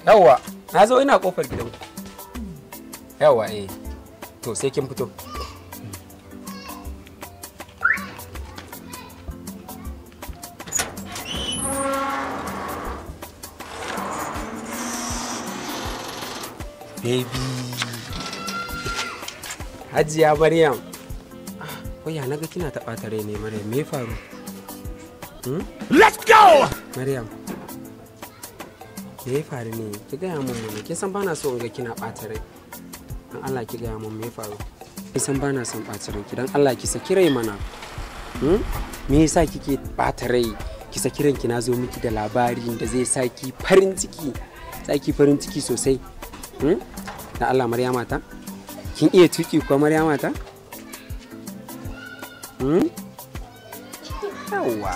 Yawwa, na zo ina kofar gidanku. Yawwa eh. To sai kin fito. Baby. Hajiya Maryam. Waya naga kina ta ɓata rai ne Maryam, me ya faru? Let's go! Maryam. Me ya faru ne? Ki gaya mun mana. Kin san bana so in ga kina ɓata rai. Dan Allah ki gaya mun me ya faru. Kin san bana son ɓata rai. Dan Allah ki saki rai mana. Me yasa kike ɓata rai? Ki saki ranki, na zo miki da labarin da zai sa ki farin ciki. Sa ki farin ciki sosai. Dan Allah Maryama ta. Kin iya tuki kuwa Maryama ta? Yawwa.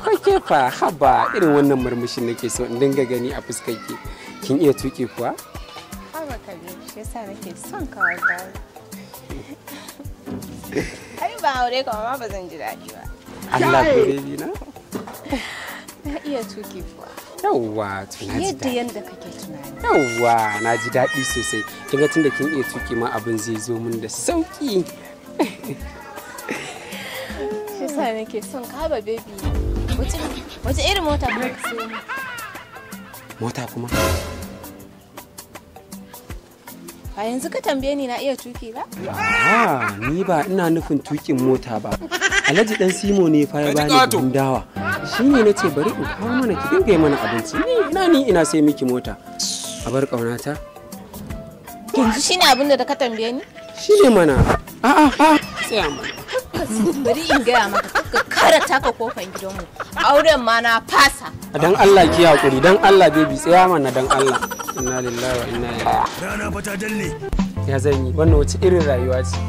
Kake fa haba, irin wannan murmushin nake so in dinga gani a fuskar ki. Kin iya tuki kuwa? Haba Kabir, shi yasa nake son ka wallahi. Ai ba aure ka ma ba zan ji daɗi ba. Allah ko baby na? Na iya tuki kuwa. Yawwa, to na ji Yadda daɗi. yanda kake tunani. Yawwa, na ji daɗi sosai. Kin ga tunda kin iya tuki ma abin zai zo mun da sauki. Shi yasa nake son ka, haba baby. Wace irin mota ka siyo min? Mota kuma? Ba yanzu ka tambaye ni na iya tuki ba? Ah, ni ba ina nufin tukin mota ba. Alhaji Dan Simo ne fa ya bani buhun dawa. Shi ne na ce bari in kawo mana ki dinga yi mana abinci. Ni ina ni ina sai miki mota. A bar ƙaunata. Yanzu shine abin da ka tambaye ni? Shi ne mana. A'a, a'a, tsaya mana. Bari in gaya maka, ka kara taka kofan gidanmu. Auren ma na fasa. Dan Allah ki hakuri, dan Allah baby tsaya mana dan Allah. Inna lillahi wa inna ilaihi. Rana fa ta dalle. Ya zan yi? Wannan wace irin rayuwa ce?